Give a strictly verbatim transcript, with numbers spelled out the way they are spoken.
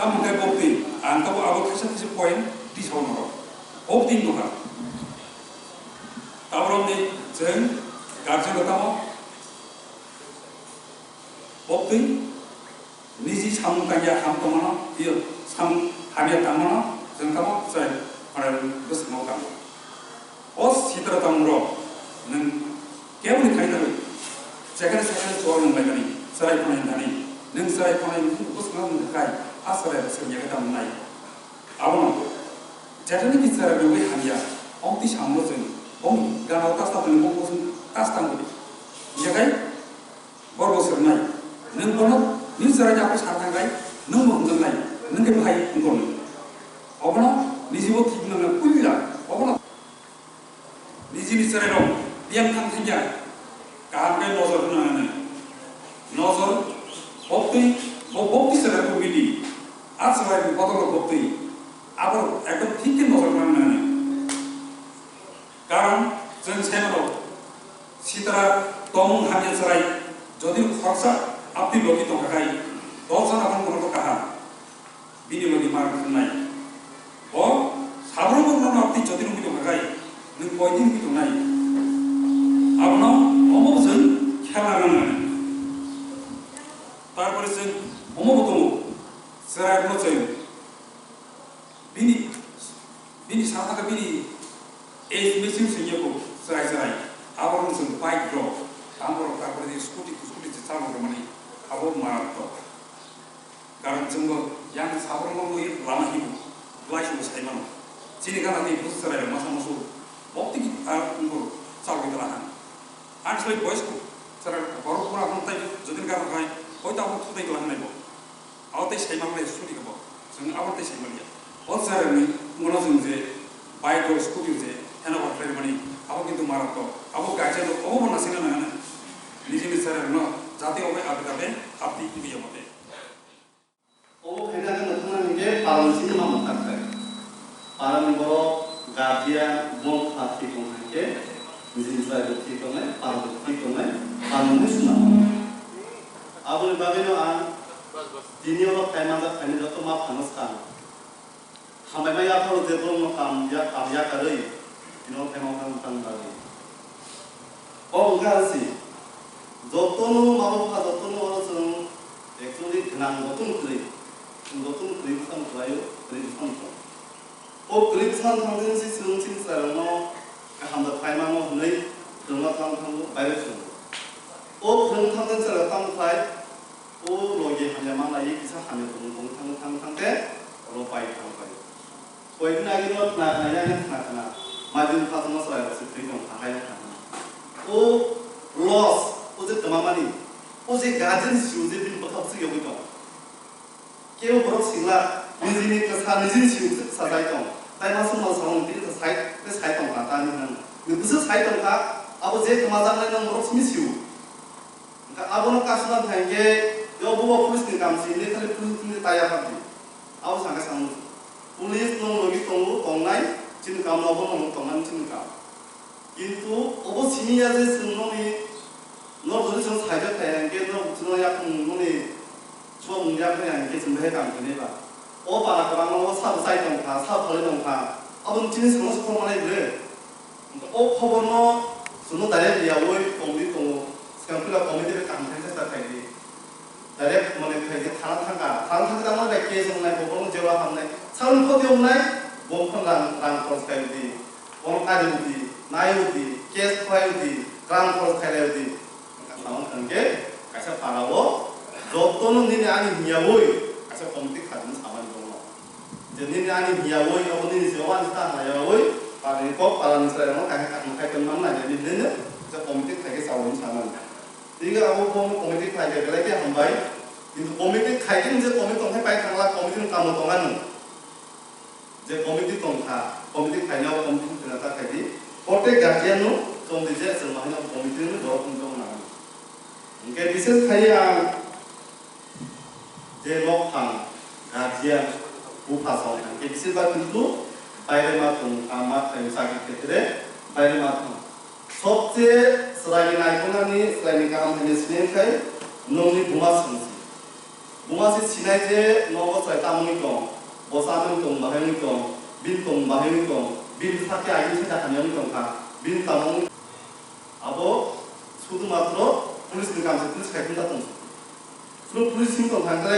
Tamo khe bokti, ang tabo abo khaisa khaisa point tisao norok. Bokti wngkha. Taborok ni chwng guardian rok tamo bokti niji samung tangya ham tongmano, iyo samung hamya tangmano, chwng tamo chai, ora bwskango tango. O sitra tongmung rok nwng keboni khai nai, jekhane sekhane chwng nang laimani, chwrai khonai thani, nwng chwrai khonai bwskango nwng khai, a chwrai rok swrwngya khe tamo nai. Abono jekhane ki chwrai rok bai hamya, omtwi samung rok chwng, om gana o tas tangmani, bong bosong tas tangmani. Jekhai Borok bo swrwngnai, nwng bono nini chwraini aphuru sa thangkhlai, nwng bo hwnjaknai, nwng khe bahai wngkha nwng. Obono niji bo thik nangna puila, obono nijini chwrairok biyang thang thangya, kaham khe nojor rwna nangnai. Nojor, bokti, bo bokti chwrai bo mili, a chwraini bodol rok bokti, abo ekdom thik khe nojor rwna nangnai. Karon chwng sai mano, sitra tongmung hamya chwrai, jodi khoroksa apni logi tongkha khai, dol jana phano bono kaham, bini logi mar wngkha nai. Bo sabrumbo bono apni jodi nugwi tongkha khai, nwng koi din wngwi tongnai? Abono omo bo chwng khela nang nai. Tarpore chwng omo bo tongo, chwrai bono chwng Bini, bini sakha bini age mature sengya bo chwrai chwrai. Aborok chwng bike rok, tamo rok, tarpore di scooty, scooty se chalo rwmani abo maratwk. Karon chwngbo yang saborok no lama hibo, lai song sai mano. Chini gana tei bwswk chwrai rok masa musu bokti ki ar wngbo chalo tala han. Ang sai boys ko chwrai borok pura hwn tai jodin gana khai, hoi ta hwn thudai tala hanai bo. Abo tei sai manliya scooty khe bo. Chwng abo tei sai manliya. O chwrairokni wngmano chwng je bike rok, scooty je hand over khlaimani, abo kintu maratwk. Abo kaisa rok obo bo nasina nangani. Nijini chwrairokno jati obo abi tabe abdi wngya mote. Obo khaina khe nokna hingke parang sini ma mwthang khe. Parani borok, guardian, buma bupha thwi tong hai khe, nijini chwrai bo thwi tongnai, para bo thwi tongnai, para no suna. Aboni bagwi no ang tini oro khai manjak khaini joto ma phano swkang. Hambai ma yapharo je borok no kam ya, kam ya karwi, tini oro khai manjak tang bagwi. O wngkha si, jotono ma bupha jotono oro chwng actually gwnang jotono kwrwi. Chwng jotono kwrwi bwsano kwlaio, kwrwi bwsano tong. O kwrwi bwsano thangwi si chwng chini chwrairokno kaham da khlai mano hwnwi chwngno thang thango, baire chwng. O chwng thangwi chwrairok tamo khlai, O logi hamya manlaiwi kisa hamya tongmung tong thang thang thang te oro pai thang pai. Koyekni agini o khna khna yang khna khna majung kha tongma chwrai rok se twi tong kha hai wng kha. O loss, o je twma mani, o je guardian si o je bini bwkha bwswk yogwi tong. Kebo borok singla nijini kwsa nijini si o kwsa jai tong. Tai ma sung ma samung tini kwsa sai te sai tong kha ta ni hwn. Ni bwswk sai tong kha, abo je twma jaknai nang borok simi si o. Hwnkhe abono kasuna thangkhe, yo bubo police ni kam si, le khali police ni taya phardi. Abo sangkhe sango. Police nong logi tongo, tongnai, chini kam no obo nong tongnani chini kam. Kintu obo simi ya je chwng noni, no jodi chwng saijak thai hwnkhe, no chwng yakung noni, chwng yakung hwnkhe chwng bahai kam khainai ba. O para kwbangma o sabo chai tong kha, sabo phalwi tong kha. Aboni chini songno se khoroknai bre. O khobor no chwngno direct riyaui tongwi tongo. Swkang phila committee bai kaham khe chesta khaidi. Direct mane khaidi thana thangkha. Thana thangkha tamo bai case wngnai, bo bono jela hamnai. Sakni khoti wngnai, bo phano rang, rang khorch khaidi. Bono kari udi, nai udi, case khlai udi, rang khorch khailai udi. Tamo hwnkhe kaisa para o jotono nini ani hiyaui kaisa committee khaidi samani tongo. Je nini ani hiyaui, abo nini se wani ta hayaui, parni kok, parani chwrairokno kaham kaham khai tongmani nai, nini nini je committee khaikhe chawai wngwi sanani. Tini abo bo committee khaikhe belai khe hambai. Kintu committee khaikhe nini je committee tongkhai pai thangla, committee ni kamo tongani. Je committee tongkha, committee khaina o committee ni kwna ta khaidi. Protek guardian no tongdi je chwng mahaino committee ni borok wng tongmani. Hwnkhe bises khai ang Je nokphang, guardian, bupha song hai khe bisi ba kintu baire ma tong, ma khlai chakri khetre baire ma tong. Sobche chwraini naikolnani, chwraini kaham hwnwi sini khai nongni buma songsi. Buma se sinai je nogo chwrai tamoni tong, bo chamani tong, bahai wngwi tong, bini tong bahai wngwi tong, bini sakhe agini sakhe hamya wngwi tong kha, bini tamo wngwi. Abo sudhumatro police ni kamse police khai khumta tong. Suru police sing tong thang khe